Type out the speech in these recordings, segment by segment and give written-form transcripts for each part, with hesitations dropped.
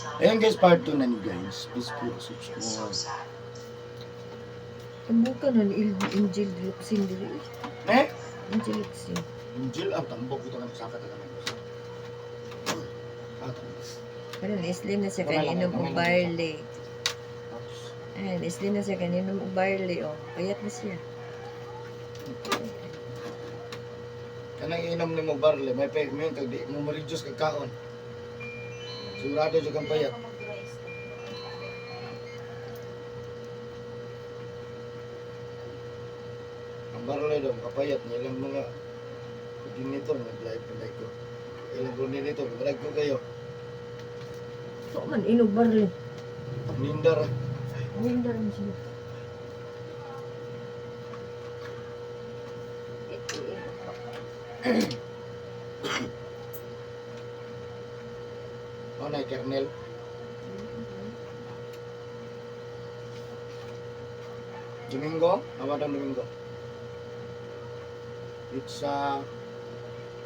Ayan guys, part 2 na ni guys. Please po, subscribe. Tambukan na ni Angel Locsin diri. Eh? Angel Locsin. Angel, ang tambok ito kang saka talaga. Ah, tambok. Karon slim na siya Wala kay lang, inom wala og lang. barley. Ayan, slim na siya kay inom og barley oh. Payat na siya. Kanang inom nimo barley, may peg mo yun, kag di mo ma-reduce kag kaon. Sigurado jud kang payat. Ang barley daw makapayat niya ilang mga coordinator nag-live panday ko. Ilang coordinator, malag ko kayo. So man inog barley. Nindar. Nindar man siya. O na kernel. Domingo, awadang Domingo. It's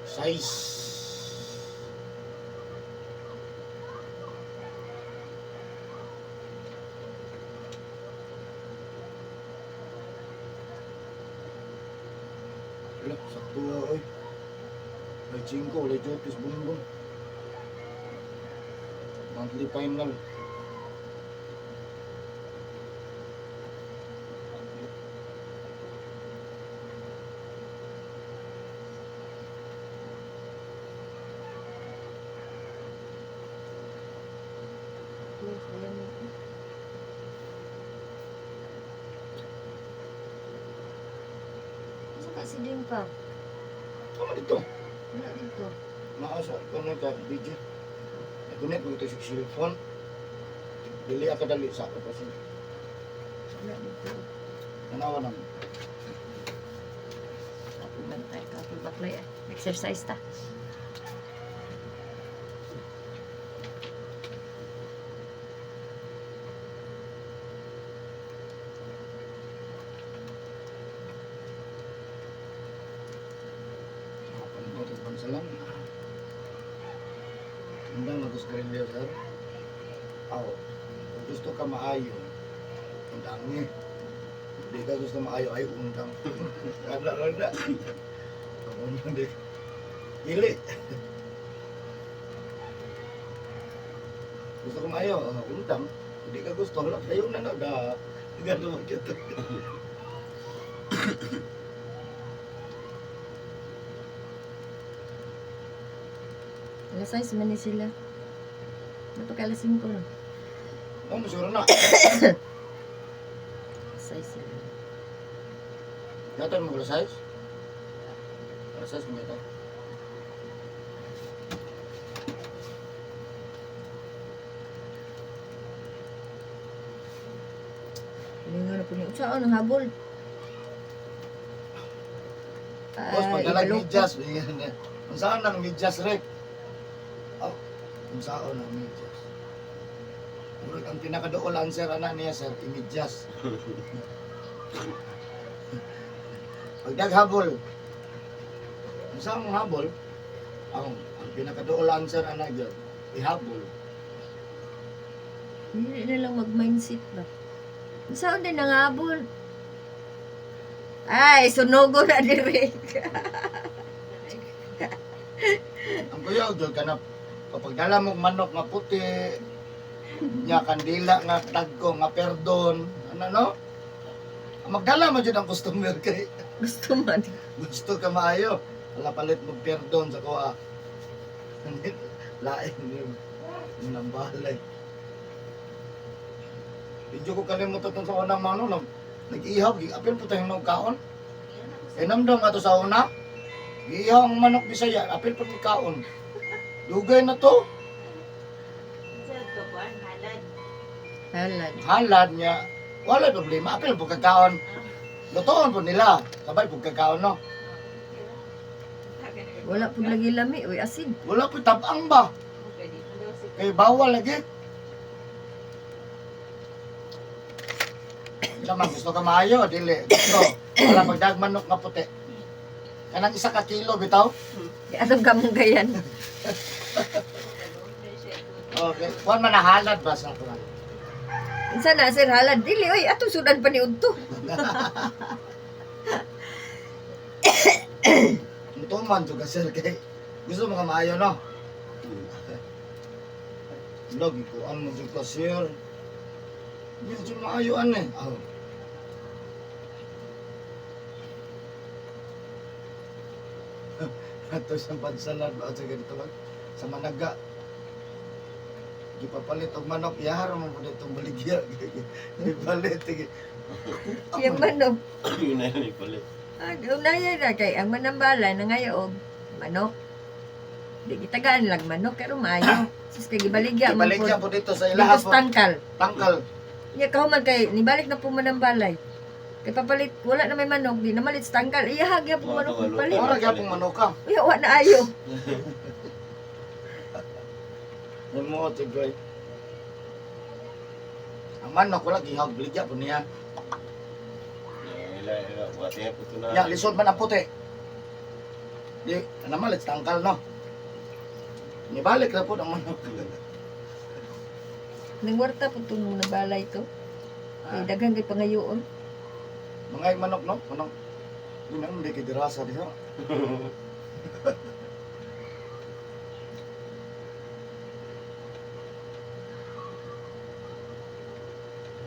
size. Wala, sakto oy. May 5, wala duties, bumbong. Monthly final. Asa ka si Dimpa? Tama dito. Wala dito. Maasa ko na ka video. Nagunit mo ito sa cellphone. Dili ako dali sa ako kasi Wala dito. nanawa nang. Kapoy bantay, kapoy baklay ah. Exercise ta. Makapanindot ang pansalan. Undang mag-Australia, sir. Aw, kung gusto ka maayo, undang ni. Hindi ka gusto maayo, ay undang. Kada lang na. Ang undang di. Dili. Gusto ko maayo, ah, undang. Hindi ka gusto, wala kayo na na. Da. Gano'n kita. Alas 6 man ni sila. Napaka alas 5 no. Oh, masura na. Alas 6 sila. Yata mo alas 6? Alas 6 mo yata. Lingaw na po niya. Saan ang habol? Boss, Ay, pagdalag ibalo. medyas. Kung saan ang medyas, Rick? Oh, kung saan ang medyas. Murag ang pinakadool answer ana niya, sir, imidyas. Pagdaghabol. Kung saan ang habol, ang pinakadool answer ana gyud, ihabol. Hindi na lang mag-mindset ba? Saan din ang habol? Ay, sunugo na direk. Ang kuya gyud kanap kapag dala mo manok nga puti, nya kandila nga tagko nga perdon, ano no? Magdala mo jud ang customer kay Gusto man. gusto ka maayo. Wala palit mo perdon sa kuha. Lain yun. Yun ang balay. Medyo ko kalimutan itong sa unang mano. Nag-ihaw. Apil po tayong kaon. Inamdam ato sa una. Giihaw ang manok Bisaya. Apil po ng kaon. Dugay na to. Halad. Halad niya. Wala problema. Apil po kakaon. Lutoon po nila. Sabay po kakaon no. Wala po lagi lami. Uy, asin. Wala po tabang ba? Kay bawal lagi. Siya man, gusto ka maayo, dili. Gusto. Wala magdag manok nga puti. Kanang isa ka kilo, bitaw. Di atong kamong gayan. Okay. Kuan man nahalad ba sa kuan? Unsa na sir halad dili oy atong sudan pa ni udto. Mutuman jud ka sir kay gusto mo ka maayo no. Lagi ko ano jud ka sir. Medyo maayo ane. Aw. Ato sa pansalan ba sa ganito ba? Sa Managa. Gipapalit og manok yahar mo pud itong baligya. Gipalit. Sige. Yang manok. Yun na yun, ipalit. Ah, unaya na kay ang manambala nangayo og manok. Di gitagaan lang manok pero maayo. Sus kay gibaligya man Gibaligya po. po dito sa Dito ilaha sa po. tangkal. Tangkal. Nya kahuman kay nibalik na po manambalay. Kay papalit wala na may manok di namalit sa tangkal. Iya gyapon Mga manok tuwalo. palit. Ora gyapon manok ka. Uy, wa na ayo. Nimo tigoy. Ang manok wala gihag baligya po niya. Ila, ila, buhat niya po ito na. Ya lisod man ang puti. Di namalit sa tangkal no. Nibalik na po ang manok. Nangwarta po itong nabalay to. Kay daghan kay pangayoon. Mga manok no, manok. Di na hindi kay dirasa diha.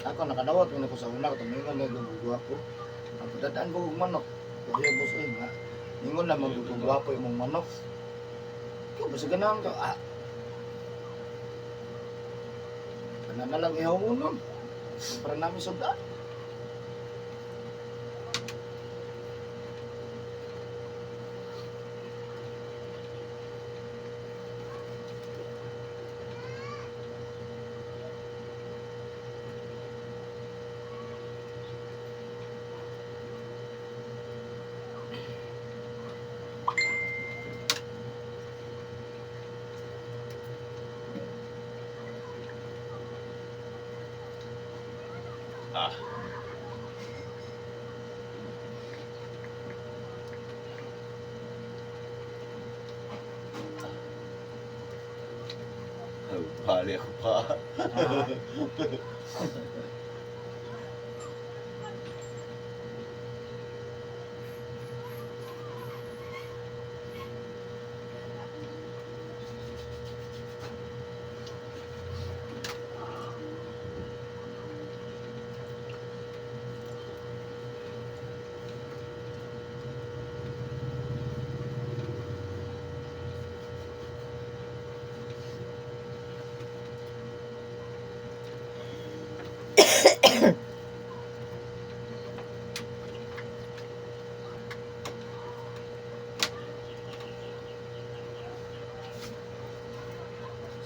Ako nakadawat man ako sa una katong ingon na gugwapo. Ang padadaan ko og manok. Kaya boss oy nga. Ingon na magugwapo imong manok. Ko basta ganahan ka. Ah. Kana na lang ihaw nun. Para namin sundan. Ah. Ay, bali ako pa. Ah.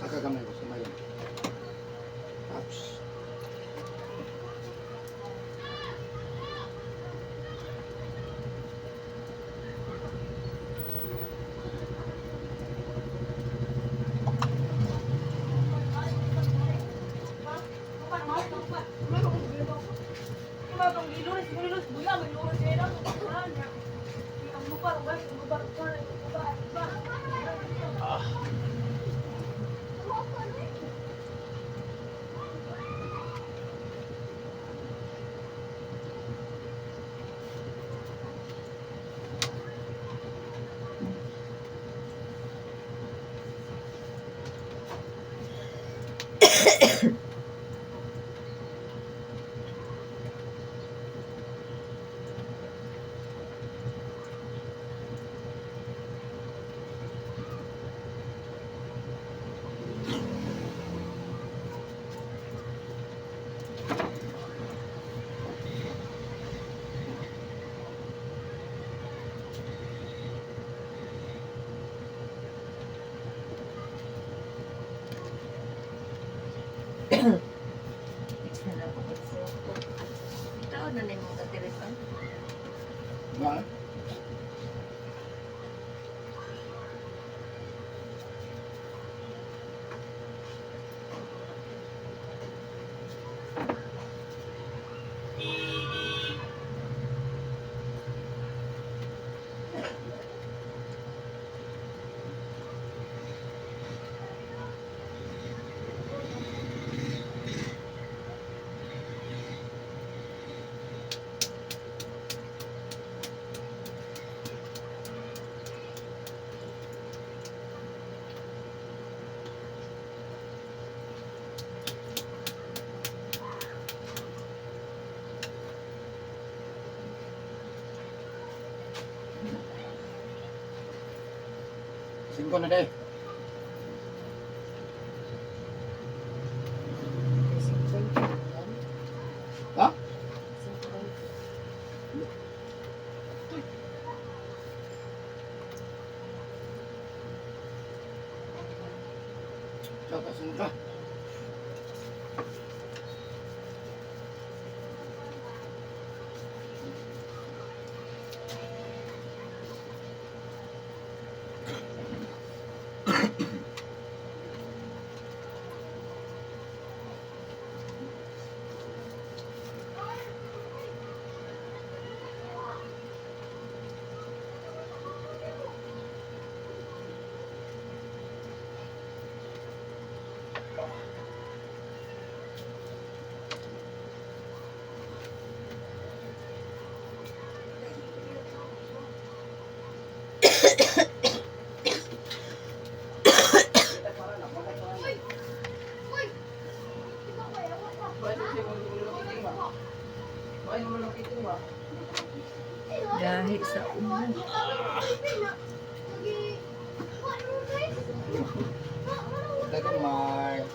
Saka kamay ko, samayan. Ups. Ah. Next na lang po. Taon na na yung mga katilifon. Nga. 5 na day. Ha? Tsaka ka. Gahi sa ubo. Dagan may.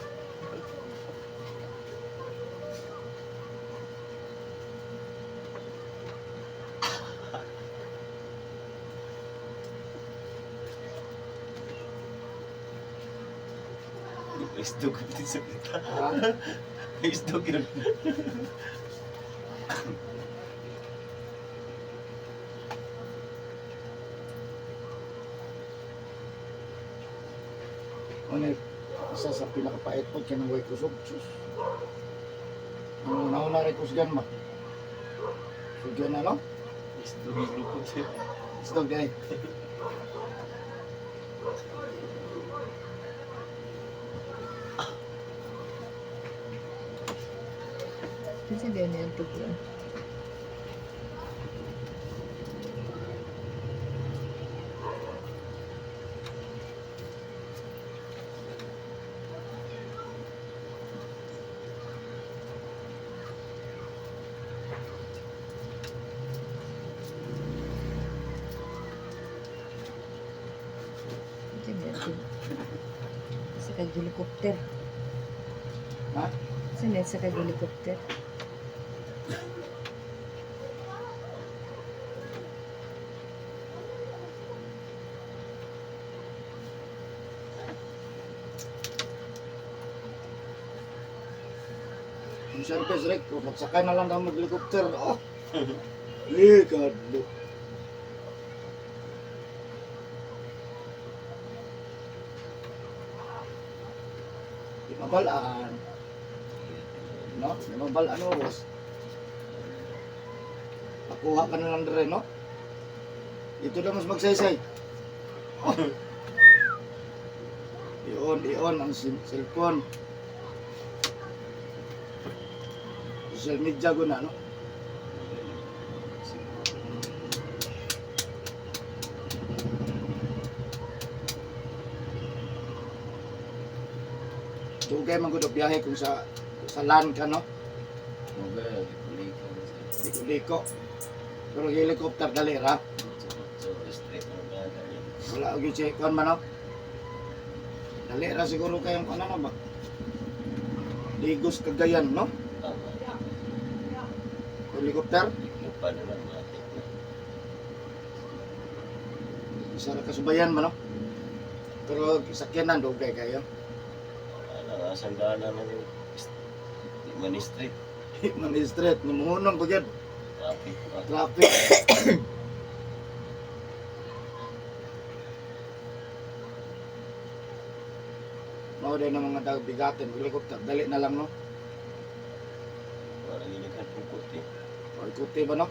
Isdog din sa kita. Ha? Isdog yun. Ano, isa sa pinakapait po, kanang way kusog. Sus. Ang una-una rin kusgan ma. Sugyan na, no? Isdog yung lupot yun. Isdog day. Kasi din yung tuglan. Sa kag helicopter. Ha? Sa net sa kag helicopter. Kung saan ka, Srek, kung magsakay na lang daw mag-helicopter. Oh! Eh, kadlo. Di mabalaan. No? Di mabalaan mo, boss. Pakuha ka na lang dire, no? Dito na mas magsaysay. Oh. I-on, i-on ang cellphone. Social media ko na, no? Dugay man gud og biyahe kung sa land ka, no? Okay, liko. Liko-liko. Pero helicopter dali ra. So, straight mo ba? Wala og check on man, no? Dali ra siguro kayong ano na ba? Digos Cagayan, no? Tama. Helicopter. Lupa na lang matik na. Isa ra kasubayan man, no? Pero sakyanan dugay kayo. Wala nga, sandaan na lang yung di man street. Man street nimuhunong pagid Traffic pa. traffic. Mao din ang mga bigatin, helicopter, dali na lang, no? Wala nilaghan pukot eh. O ikuti ba, no?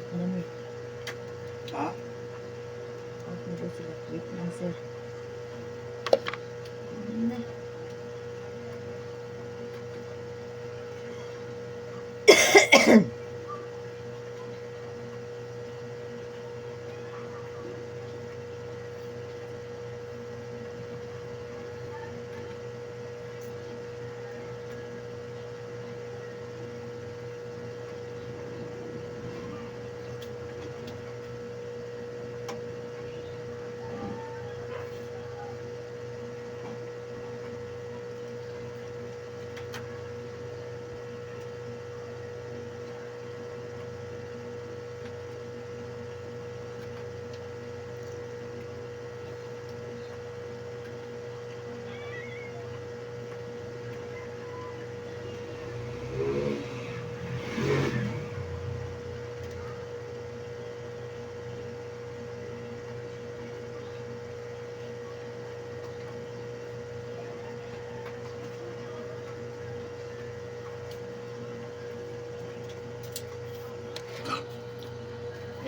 Ano ni? Ha? Out na daw sila. Wait lang, sir. Ano na?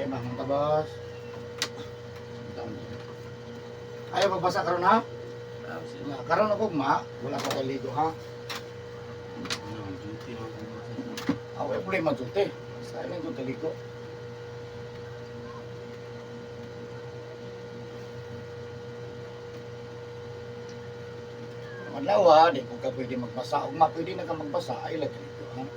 Okay, bangon ka, boss. Ayaw magbasa karon ha? Ah, sir. Nga, karon ako ma, wala pa kay ligo ha. Ano, duty lang ko, sir. Ah, wala problema dyan, Basta ayaw yung ligo. Ang adlaw ha, di ko ka pwede magbasa. Ug ma, pwede na ka magbasa, ay lagi ligo ha.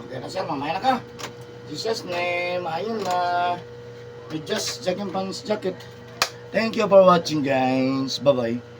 Okay na sir, mamaya na ka. Jesus name, ayun na. With just jogging pants jacket. Thank you for watching, guys. Bye-bye.